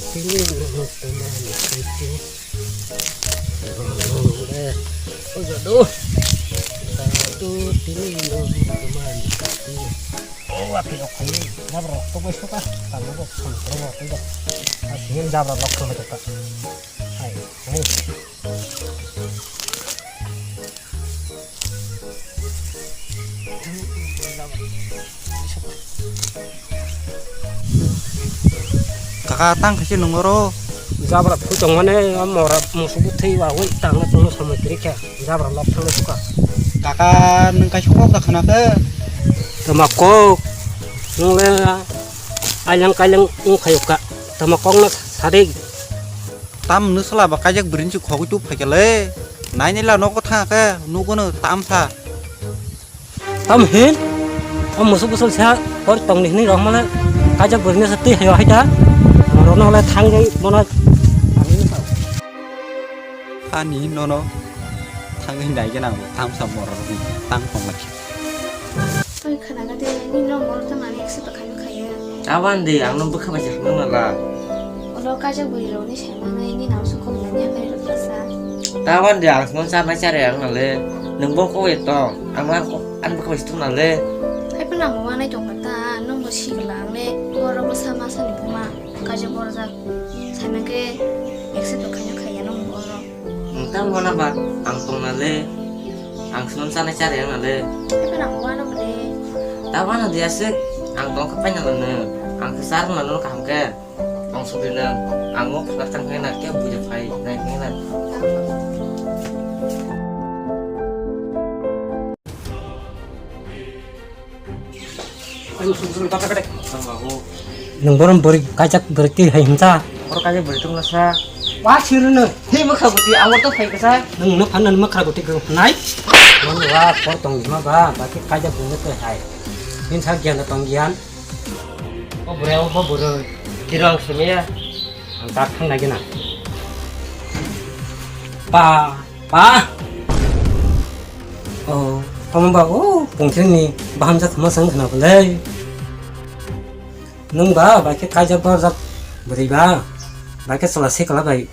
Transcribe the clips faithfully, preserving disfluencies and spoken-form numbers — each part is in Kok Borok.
Tini no tumani kaitu. Ore, o jadu. Jadu tini no tumani kaitu. O, api okhai, jabra rok tokbai soka. Tamo bo kham kham rok tokbai. Asli jabra rok tokbai soka. Hai, hai. Kaka, tang khaisi nung oro. Jabra phu tongmani, o mora musugo thwi ba wi tangna tongna samai kwrwi kha. Jabra lok thangna suka. Kaka, nwng kaisa kok da khna khe? Tama kok. Nwng le ailang kailang wng khayo ka. Tama kok no sadi. Tam hwnwi sala ba kaijak bwrwini se khogwi tub phaikha le. Nainai la nogo thangkhe nugono tamsa. Tam hin? O musuk busul sa por tongni hwnwi rok male kaijak bwrwini se twi hayo haida. Morokno le thangwi bono. Ani nono thangwi naigena ang tamsa morok tang tong lai. Oi, khana gade, ni no mor ta mani ekse ta khayo khayo. Tawan de, ang no bwkha bai jak nang la. Olo kajak bui ro ni sai manai, ni nam su kom ni hamai ro ta sa. Tawan de, ang no sa na chare ang na le. Nang bo ko e to, ang la ko an bwkha bai tum na le. Ai pa nang mo nai tong ta, nang bo si la ang le, boro bo sa ma sa ni ma, kajak bor jak. Sai ma ke ekse ta khayo khayo nang bo ro. Nwng tamo wana ba ang tongna le, ang swnam chanai chariyang na le. Eba nang wano bwle. Ta wano de aswk, ang tong khe paina lano, ang khe char lano kaham khe. Tong sugri na, ang o khwlak tang khe na, khe buja phai nai khe na. Nwng borom bwrwi kaijak bwrwi twi hai hwnsa. Oro kaijak bwrwi tongla sa. Wa sirwno. Hi mwkha bwtwi, ang oro to phai kasa. Nwng no phanna mwkha bwtwi kwrwng hwnai. Nwng wa por tong jima ba, ba khe kaijak bwrwi twi hai. Hinsa giyan da tong giyan. O bwrwi, o bo bwrwi. Kiro ang simiya. Ang tak thang nai gena. Pa, pa. Oh, tamo ba, oh, pungthir ni baham jak ma sang khna bolai. Nwng ba, ba khe kaijak borjak bwrwi ba, ba khe chwla se kwla bai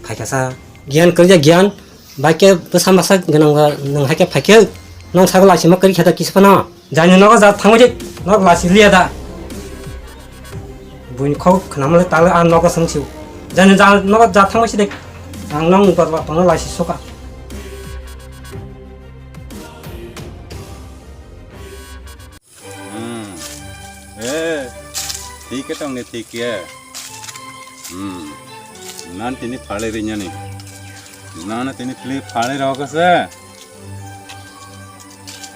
phaikha sa. Giyan kwrwija giyan, ba khe bwsa masa gwnang ba nwng hai khe phaikhe, nwng sakhe laisima kwrwi khe ta kisa phano. Jani nogo ja thangwi de, nok lasi liya da. Buini khok khnamale tale a nogo sengsiu. Jani ja nogo ja thangwi si de. Ang nang ba ba tongna lasi soka. Hmm. Eh, thik khe tong de thik khe. Hmm. Nan tini phale rinyani. Nan tini phale phale rok ase.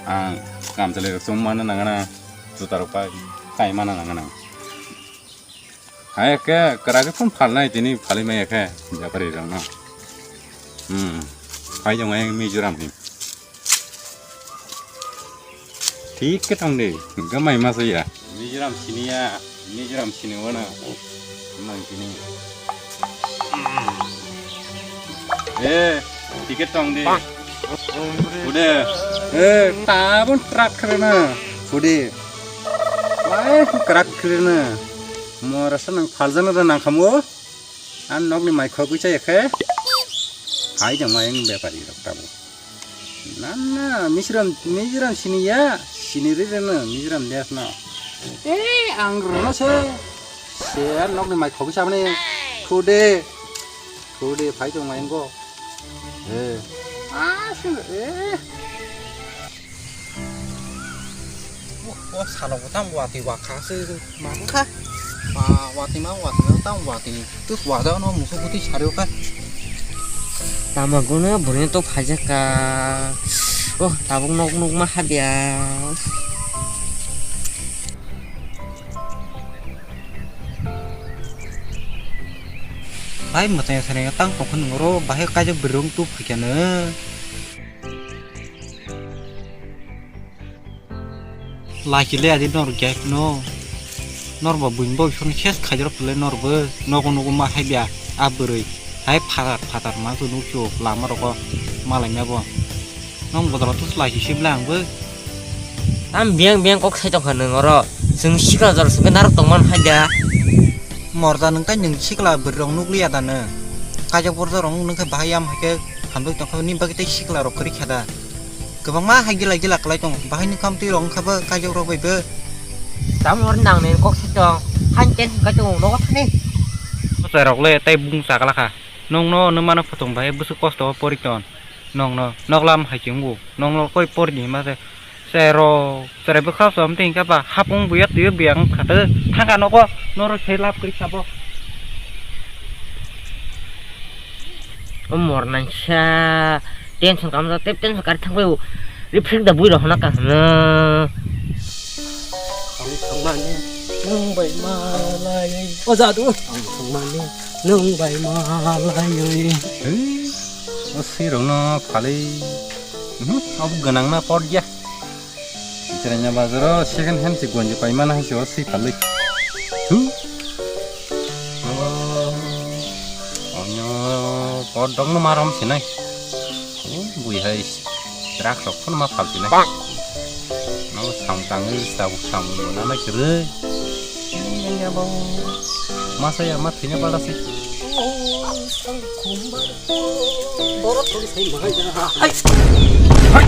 Ang kam chale rok sum mana nangana. Juta rok pai kai mana nangana. Hai khe kwrak khe phone phalnai tini phalwi maya khe bepari rok no. Hmm. Phai jong ayang Mizoram ni. Thik khe thang de, gamai ma saya. Mizoram sini ya, Mizoram sini wana. Mang sini. Eh, ticket tong de. Ude. Eh, tabun truck kre na. Ude. Mai truck kre na. Mora sa nang phaljana da nang khamo. An nokni mai khogwi chaya khe. Hai jong ma yang bepari rok tabo. Na na, Mizoram, Mizoram sini ya, sini ri reno, Mizoram des no. Eh, ang reno se. Se nokni mai khogwi sabani. Khude. Khude phai tong mai ngo. Eh. Ah, se, eh. O salo bo tamo watwi wakha se ma wngkha. Ma watwi ma watwi ma tamo watwi. Tus wada no musu kuti sario kha. Tamo guna bune to phajak ka. Oh, tabuk nok nok ma habya. Bai mwtai thani tang tongkha nungro bahai kaijak bwrwng tu phaikha no. Lachi le adi nor gate no. Nor bo buini bo phone ses khaijrok le nor bo nogo nogo ma hai bia a bwrwi. Hai phatar phatar ma tu nukso lama rogo malai ma bo. Nong bodol tu lachi sim le ang bo. Tam biang biang kok sai tongkha nung oro. Chwng sikla jora sungkhe narwk tongman hai da. Morda nwng tai nwng sikla bwrwi rok nukliya da nwng? Kaijak borok rok nwng khe bahai yam hai khe hamjak tong kha, nini bagwi tei sikla rok kwrwi kha da? Kwbangma hai gila gila kwlai tongo, bahai nwng kha amtwi rok wng kha bo kaijak rok bai bo. Tamo hor nang ni kok se tong, han ten kai tongo nogo thani. Bwsai rok le tai bung chakla kha. Nongno, nw mano phutung bai bwswk kosto o pori ton. Nongno, noklam hai chwngbu. Nongno koi pori di ma se. Sero, sero bwkha som ting ka ba hapung buya twi biyang khate. Thangka nogo, noro sai lap kri sabo. O mornang sa, tension kam da, tep tension kar thang bai. Reflect da bui rok hona ka hana. Ang thangmani nwng bai malai. O jadu, ang thangmani nwng bai malai. Hei, o swi rokno phalwi. Mhm, obo gwnang na pot ya. Chwraina bazaro second hand se gonji paimana hai se o swi phalwi. Thu. Oh. Onyo pot dok no marom sinai. Oh, bui hai. Truck rok phano ma phaltinai. No sam tangwi tabuk samung nana kwrwi. Masa ya ma thwina pala se. Hai. Hai.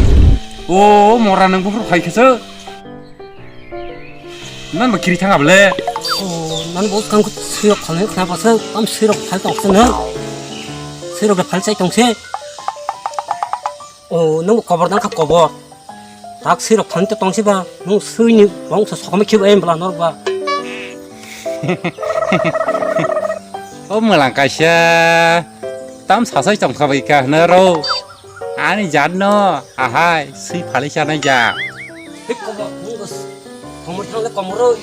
O mora nang buphuru phai khese. Nan ba kiri thanga bole. O nan bo skang sirok phalnai khna basa. Am sirok phal tong se no. Sirok phal chai tong se. O, nung kobor dang kha kobor. Tak sirok thani to tongsi ba, nung sui ni bong sa sokome khibo em bla nor ba. O mwelang kaisa, tam sasai tong kha bai ka hwnwi ro. Ani jat no, ahai, sui phalwi chanai ja. Hei kobor, nung bas, komor thang le komor roi.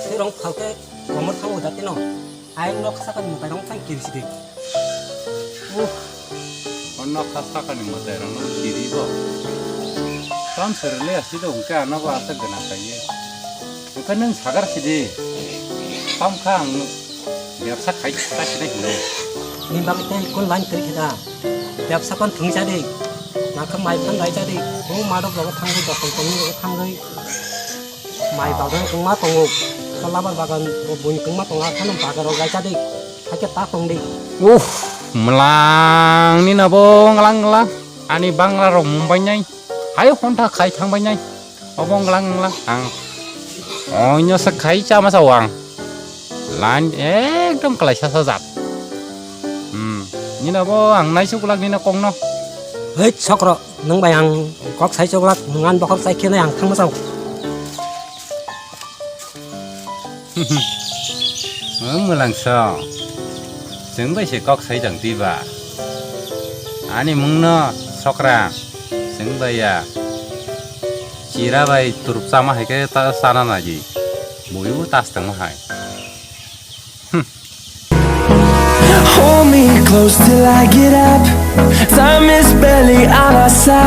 Sirong phalke komor thang o jati no. Ayang nok sakani mwtai rong tang kiri sidi. Uh. O nok sakani mwtai rong no kiri bo. Tam sir le asi do ungka ano bo asa gana kaiye. Ungka nung sagar sidi. Tam kha ang bebsa khai ta sidi hino. Ni bagwi tei kun line tei khida. Bebsa kon thung jadi. Nakha mai phan rai jadi. Ko madok rogo thangwi, dokol tongwi rogo thangwi. Mai bagan kwbangma tongo. Labar bagan bo buini kwbangma tongo. Akhano bagan rok gaisa di. Hakhe ta tong di. Uff, mwlang ni nabo nglang nglang. Ani bangla rok mumbai nai. Hai honta khai thangbai nai. Obo nglang nglang ang. Onyo se khai chama sa wang. Line ekdom kwlaisa sajak. Hmm. Nini abo ang naisu glak nini kokno. Hei, sokro, nwng bai ang kok sai choglak, nwng ani bokhok chai khe nai ang thangma sao. O mwlang song. Chwng bai se kok sai jang twi ba. Ani mungno sokra. Chwng bai ya. Chira bai turup chama hai khe ta sana naji. Buibu tas tongma hai. Hold me close till I get up. Time is barely on our side.